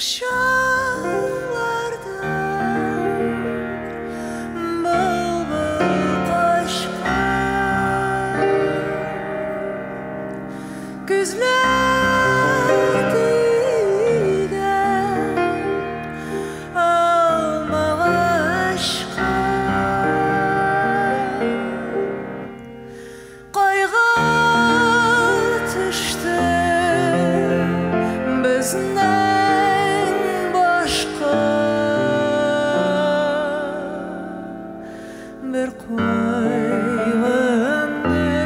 Бакчаларда былбыл качкан, күзләр тигән алмагачка. Кайгы төште безнең башка, бер кайгыны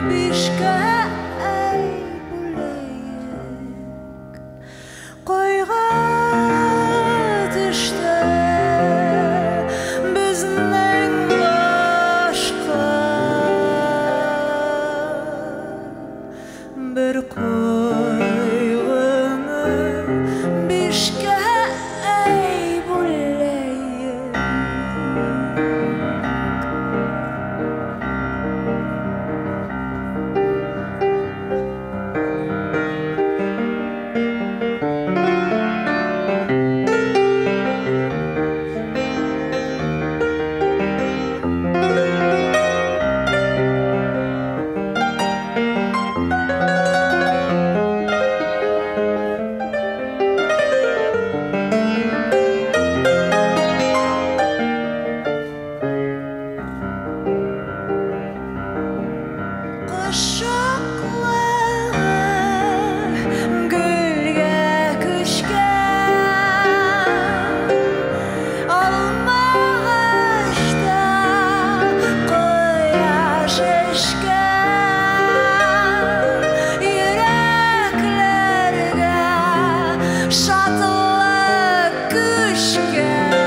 бишкә бүләек. Кайгы төште безнең башка, бер кайгыны бишкә бүләек. Кочаклыгы гөлгә күчкән, алмагачта кояш эчкән, йөрәкләргә шатлык күчкән,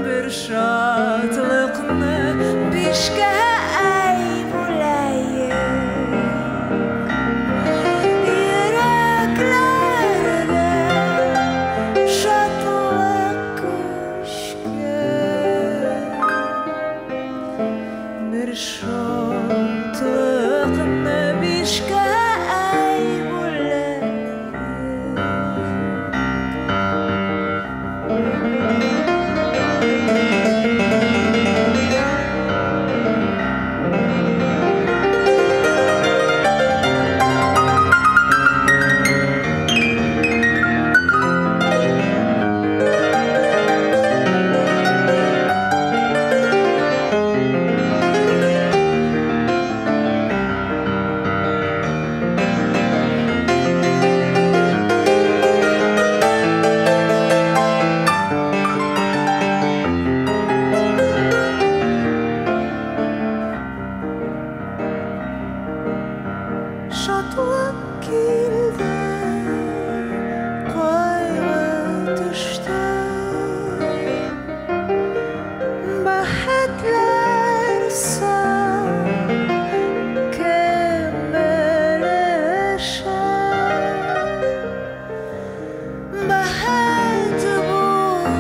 бер шатлыкны бишкә бүләек. Йөрәкләргә шатлык күчкән, бер шатлыкны бишкә бүләек. Шатлык килде, кайгы төште, бәхетләр соң кем белешә? Бәхет булып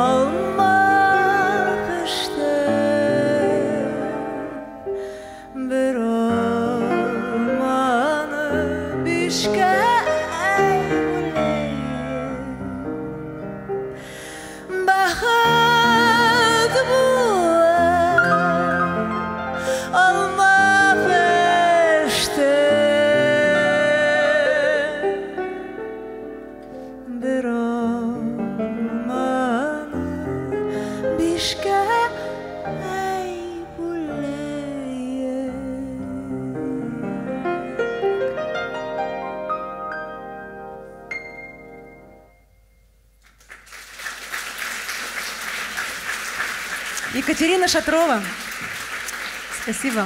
алма пеште, бер алманы бишкә бүләек. Бәхет булып алма пеште, бер алманы бишкә бүләек. Екатерина Шатрова. Спасибо.